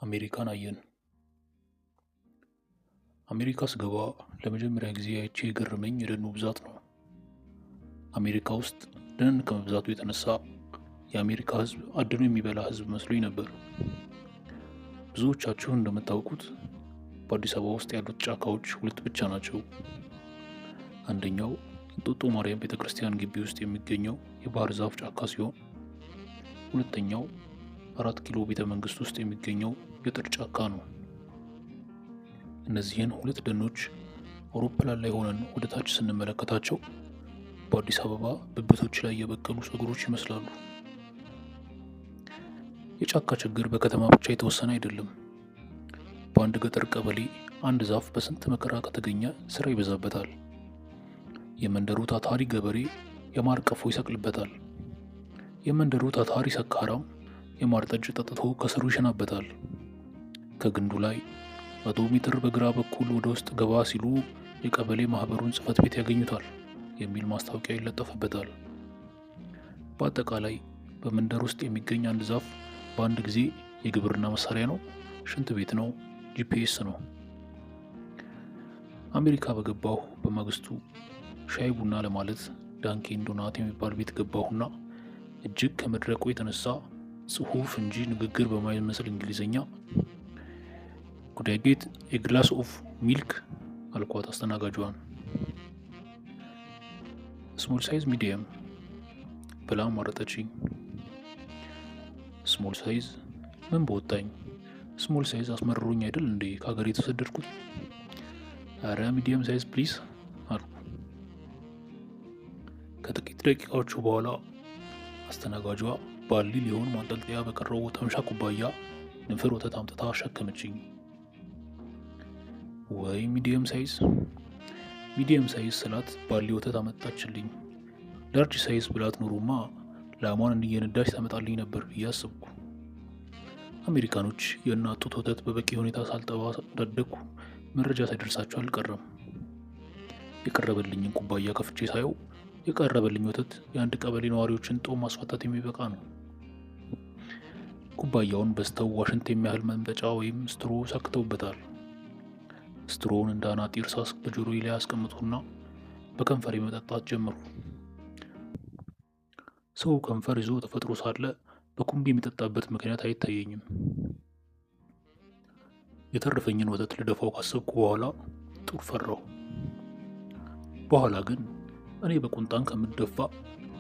አሜሪካን አየን። አሜሪካ ስገባ ለመጀመሪያ ጊዜ አይቼ የገረመኝ የደኑ ብዛት ነው። አሜሪካ ውስጥ ደን ከመብዛቱ የተነሳ የአሜሪካ ሕዝብ አድኖ የሚበላ ሕዝብ መስሎኝ ነበር። ብዙዎቻችሁ እንደምታውቁት በአዲስ አበባ ውስጥ ያሉት ጫካዎች ሁለት ብቻ ናቸው። አንደኛው እንጦጦ ማርያም ቤተክርስቲያን ግቢ ውስጥ የሚገኘው የባህር ዛፍ ጫካ ሲሆን፣ ሁለተኛው 4 ኪሎ ቤተ መንግስት ውስጥ የሚገኘው የጥድ ጫካ ነው። እነዚህን ሁለት ደኖች አውሮፕላን ላይ ሆነን ወደ ታች ስንመለከታቸው በአዲስ አበባ ብብቶች ላይ የበቀሉ ፀጉሮች ይመስላሉ። የጫካ ችግር በከተማ ብቻ የተወሰነ አይደለም። በአንድ ገጠር ቀበሌ አንድ ዛፍ በስንት መከራ ከተገኘ ስራ ይበዛበታል። የመንደሩ ታታሪ ገበሬ የማር ቀፎ ይሰቅልበታል። የመንደሩ ታታሪ ሰካራም የማር ጠጅ ጠጥቶ ከስሩ ይሸናበታል። ከግንዱ ላይ 100 ሜትር በግራ በኩል ወደ ውስጥ ገባ ሲሉ የቀበሌ ማህበሩን ጽሕፈት ቤት ያገኙታል የሚል ማስታወቂያ ይለጠፍበታል። በአጠቃላይ በመንደር ውስጥ የሚገኝ አንድ ዛፍ በአንድ ጊዜ የግብርና መሳሪያ ነው፣ ሽንት ቤት ነው፣ GPS ነው። አሜሪካ በገባሁ በማግስቱ ሻይ ቡና ለማለት ዳንኪን ዶናት የሚባል ቤት ገባሁና እጅግ ከመድረቁ የተነሳ ጽሑፍ እንጂ ንግግር በማይመስል እንግሊዝኛ "Could I get a glass of milk?" አልኳት አስተናጋጇን። "Small size, medium?" ብላ አማረጠችኝ። Small size ምን በወጣኝ፣ small size አስመርሮኝ አይደል እንዴ ከሀገር የተሰደድኩት? አረ medium size, please አልኩ። ከጥቂት ደቂቃዎቹ በኋላ አስተናጋጇ ባሊ ሊሆን ማንጠልጠያ በቀረው ተምሻ ኩባያ ንፍር ወተት አምጥታ አሸከመችኝ። ወይ medium size፣ medium size ስላት ባሊ ወተት አመጣችልኝ። Large size ብላት ኖሮማ ላሟን እየነዳች ታመጣልኝ ነበር ብዬ አሰብኩ። አሜሪካኖች የእናት ጡት ወተት በበቂ ሁኔታ ሳልጠባ እንዳደግኩ መረጃ ሳይደርሳቸው አልቀረም። የቀረበልኝን ኩባያ ከፍቼ ሳየው የቀረበልኝ ወተት የአንድ ቀበሌ ነዋሪዎችን ጦም ማስፈታት የሚበቃ ነው። ኩባያውን በስተው ዋሽንት የሚያህል መምጠጫ ወይም straw ሰክተውበታል። Straw ውን እንደ አናጢ እርሳስ በጆሮዬ ላይ አስቀምጡና በከንፈሬ መጠጣት ጀመሩ። ሰው ከንፈር ይዞ ተፈጥሮ ሳለ በኩምቢ የሚጠጣበት ምክንያት አይታየኝም። የተረፈኝን ወተት ልደፋው ካሰብኩ በኋላ ጡር ፈራሁ። በኋላ ግን እኔ በቁንጣን ከምደፋ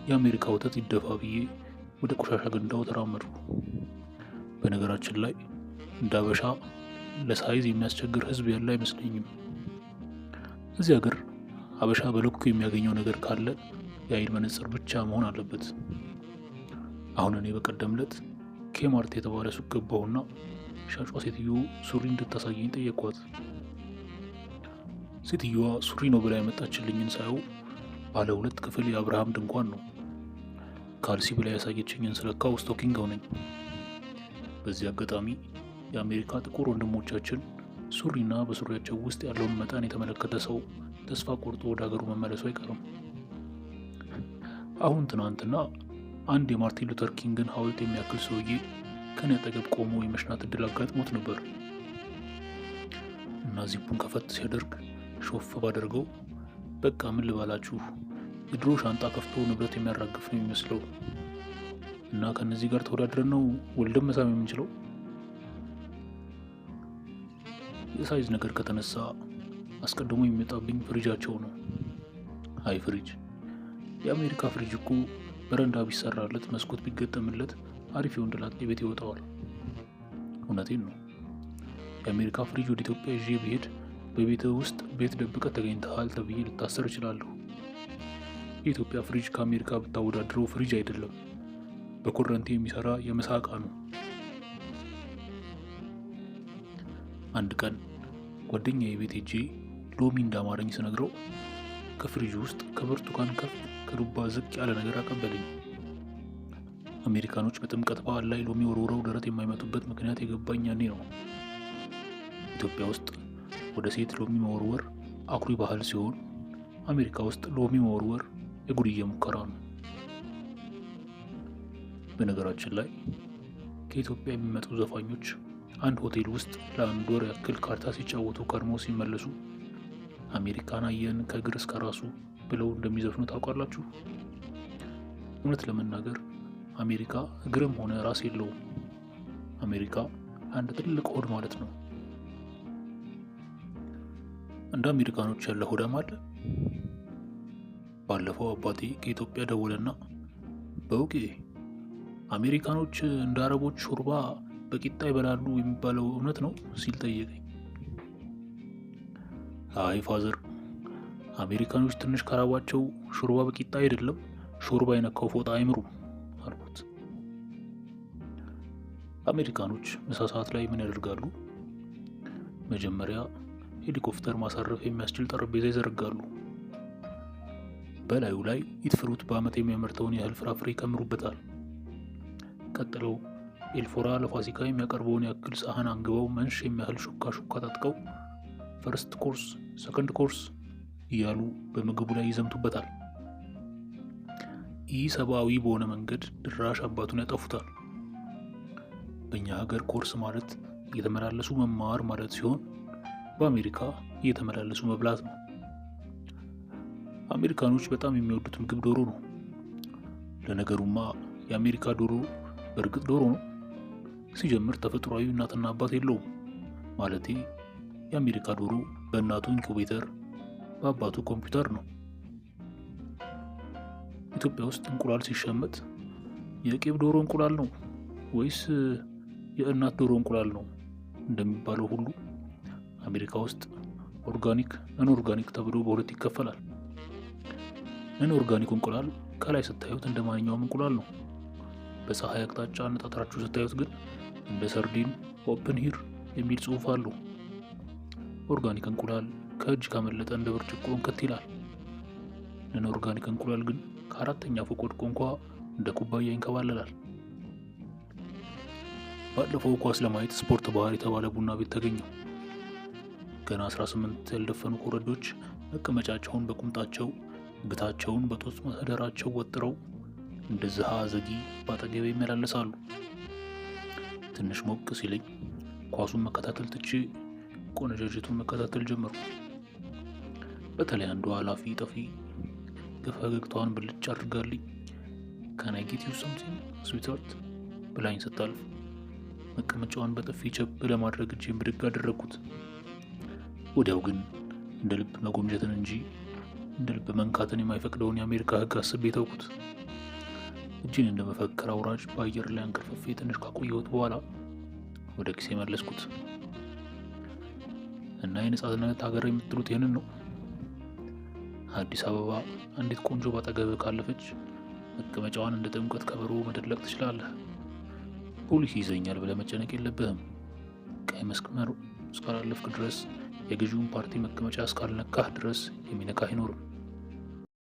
የአሜሪካ ወተት ይደፋ ብዬ ወደ ቆሻሻ ገንዳው ተራመድኩ። በነገራችን ላይ እንደ አበሻ ለ size የሚያስቸግር ሕዝብ ያለ አይመስለኝም። እዚህ ሀገር አበሻ በልኩ የሚያገኘው ነገር ካለ የአይን መነጽር ብቻ መሆን አለበት። አሁን እኔ በቀደም ዕለት ኬማርት የተባለ ሱቅ ገባሁና ሻጯ ሴትዮ ሱሪ እንድታሳየኝ ጠየኳት። ሴትዮዋ ሱሪ ነው ብላ ያመጣችልኝን ሳየው ባለ ሁለት ክፍል የአብርሃም ድንኳን ነው። ካልሲ ብላ ያሳየችኝን ስለካው stocking ሆነኝ። በዚህ አጋጣሚ የአሜሪካ ጥቁር ወንድሞቻችን ሱሪና በሱሪያቸው ውስጥ ያለውን መጠን የተመለከተ ሰው ተስፋ ቆርጦ ወደ ሀገሩ መመለሱ አይቀርም። አሁን ትናንትና አንድ የማርቲን ሉተር ኪንግን ሐውልት የሚያክል ሰውዬ ከኔ አጠገብ ቆሞ የመሽናት እድል አጋጥሞት ነበር እና ዚፑን ከፈት ሲያደርግ ሾፍ ባደርገው በቃ ምን ልበላችሁ፣ የድሮ ሻንጣ ከፍቶ ንብረት የሚያራግፍ ነው የሚመስለው። እና ከእነዚህ ጋር ተወዳድረን ነው ወልደን መሳም የምንችለው? የ size ነገር ከተነሳ አስቀድሞ የሚመጣብኝ ፍሪጃቸው ነው። አይ ፍሪጅ፣ የአሜሪካ ፍሪጅ እኮ በረንዳ ቢሰራለት፣ መስኮት ቢገጠምለት አሪፍ የወንድ ላጤ ቤት ይወጣዋል። እውነቴን ነው። የአሜሪካ ፍሪጅ ወደ ኢትዮጵያ ይዤ ብሄድ በቤት ውስጥ ቤት ደብቀህ ተገኝተሃል ተብዬ ልታሰር እችላለሁ። የኢትዮጵያ ፍሪጅ ከአሜሪካ ብታወዳድረው ፍሪጅ አይደለም፣ በኮረንቲ የሚሰራ የምሳ ዕቃ ነው። አንድ ቀን ጓደኛዬ ቤት ሄጄ ሎሚ እንዳማረኝ ስነግረው ከፍሪጅ ውስጥ ከብርቱካን ከፍ ከዱባ ዝቅ ያለ ነገር አቀበለኝ። አሜሪካኖች በጥምቀት በዓል ላይ ሎሚ ወርውረው ደረት የማይመቱበት ምክንያት የገባኝ ያኔ ነው። ኢትዮጵያ ውስጥ ወደ ሴት ሎሚ መወርወር አኩሪ ባህል ሲሆን፣ አሜሪካ ውስጥ ሎሚ መወርወር የጉድዬ ሙከራ ነው። በነገራችን ላይ ከኢትዮጵያ የሚመጡ ዘፋኞች አንድ ሆቴል ውስጥ ለአንድ ወር ያክል ካርታ ሲጫወቱ ከርሞ ሲመለሱ አሜሪካን አየን ከእግር እስከ ራሱ ብለው እንደሚዘፍኑ ታውቃላችሁ? እውነት ለመናገር አሜሪካ እግርም ሆነ ራስ የለውም። አሜሪካ አንድ ትልቅ ሆድ ማለት ነው። እንደ አሜሪካኖች ያለ ሆዳም አለ? ባለፈው አባቴ ከኢትዮጵያ ደወለና በውቄ አሜሪካኖች እንደ አረቦች ሾርባ በቂጣ ይበላሉ የሚባለው እውነት ነው ሲል ጠየቀኝ። አይ father፣ አሜሪካኖች ትንሽ ከራባቸው ሾርባ በቂጣ አይደለም ሾርባ የነካው ፎጣ አይምሩም አልኩት። አሜሪካኖች ምሳ ሰዓት ላይ ምን ያደርጋሉ? መጀመሪያ ሄሊኮፕተር ማሳረፍ የሚያስችል ጠረጴዛ ይዘረጋሉ። በላዩ ላይ ኢትፍሩት በዓመት የሚያመርተውን ያህል ፍራፍሬ ይከምሩበታል። ቀጥለው ኤልፎራ ለፋሲካ የሚያቀርበውን ያክል ሳህን አንግበው መንሽ የሚያህል ሹካ ሹካ ታጥቀው first course፣ second course እያሉ በምግቡ ላይ ይዘምቱበታል። ኢሰብአዊ በሆነ መንገድ ድራሽ አባቱን ያጠፉታል። በእኛ ሀገር ኮርስ ማለት እየተመላለሱ መማር ማለት ሲሆን በአሜሪካ እየተመላለሱ መብላት ነው። አሜሪካኖች በጣም የሚወዱት ምግብ ዶሮ ነው። ለነገሩማ የአሜሪካ ዶሮ በእርግጥ ዶሮ ነው። ሲጀምር ተፈጥሯዊ እናትና አባት የለውም። ማለቴ የአሜሪካ ዶሮ በእናቱ incubator በአባቱ ኮምፒውተር ነው። ኢትዮጵያ ውስጥ እንቁላል ሲሸመት የቄብ ዶሮ እንቁላል ነው ወይስ የእናት ዶሮ እንቁላል ነው እንደሚባለው ሁሉ አሜሪካ ውስጥ organic፣ non organic ተብሎ በሁለት ይከፈላል። Non organic እንቁላል ከላይ ስታዩት እንደ ማንኛውም እንቁላል ነው። በፀሐይ አቅጣጫ አነጣጥራችሁ ስታዩት ግን እንደ ሰርዲን "open here" የሚል ጽሑፍ አለው። Organic እንቁላል ከእጅ ካመለጠ እንደ ብርጭቆ እንክት ይላል። Non organic እንቁላል ግን ከአራተኛ ፎቅ ወድቆ እንኳ እንደ ኩባያ ይንከባለላል። ባለፈው ኳስ ለማየት ስፖርት ባር የተባለ ቡና ቤት ተገኘሁ። ገና 18 ያልደፈኑ ኮረዶች መቀመጫቸውን በቁምጣቸው ግታቸውን በጡት ማህደራቸው ወጥረው እንደ ዝሃ ዘጊ በአጠገቤ ይመላለሳሉ። ትንሽ ሞቅ ሲለኝ ኳሱን መከታተል ትቼ ቆነጃጅቱን መከታተል ጀመርኩ። በተለይ አንዷ ኃላፊ ጠፊ ፈገግታዋን ብልጭ አድርጋልኝ "Can I get you something, sweetheart?" ብላኝ ስታልፍ መቀመጫዋን በጥፊ ቸብ ለማድረግ እጄን ብድግ አደረግኩት። ወዲያው ግን እንደ ልብ መጎምጀትን እንጂ እንደ ልብ መንካትን የማይፈቅደውን የአሜሪካ ሕግ አስቤ ተውኩት። እጄን እንደ መፈክር አውራጅ በአየር ላይ አንከርፍፌ ትንሽ ካቆየሁት በኋላ ወደ ኪሴ መለስኩት። እና የነጻነት ሀገር የምትሉት ይህንን ነው? አዲስ አበባ አንዲት ቆንጆ ባጠገብህ ካለፈች መቀመጫዋን እንደ ጥምቀት ከበሮ መደለቅ ትችላለህ። ፖሊስ ይዘኛል ብለህ መጨነቅ የለብህም። ቀይ መስመር እስካላለፍክ ድረስ፣ የገዢውን ፓርቲ መቀመጫ እስካልነካህ ድረስ የሚነካህ አይኖርም።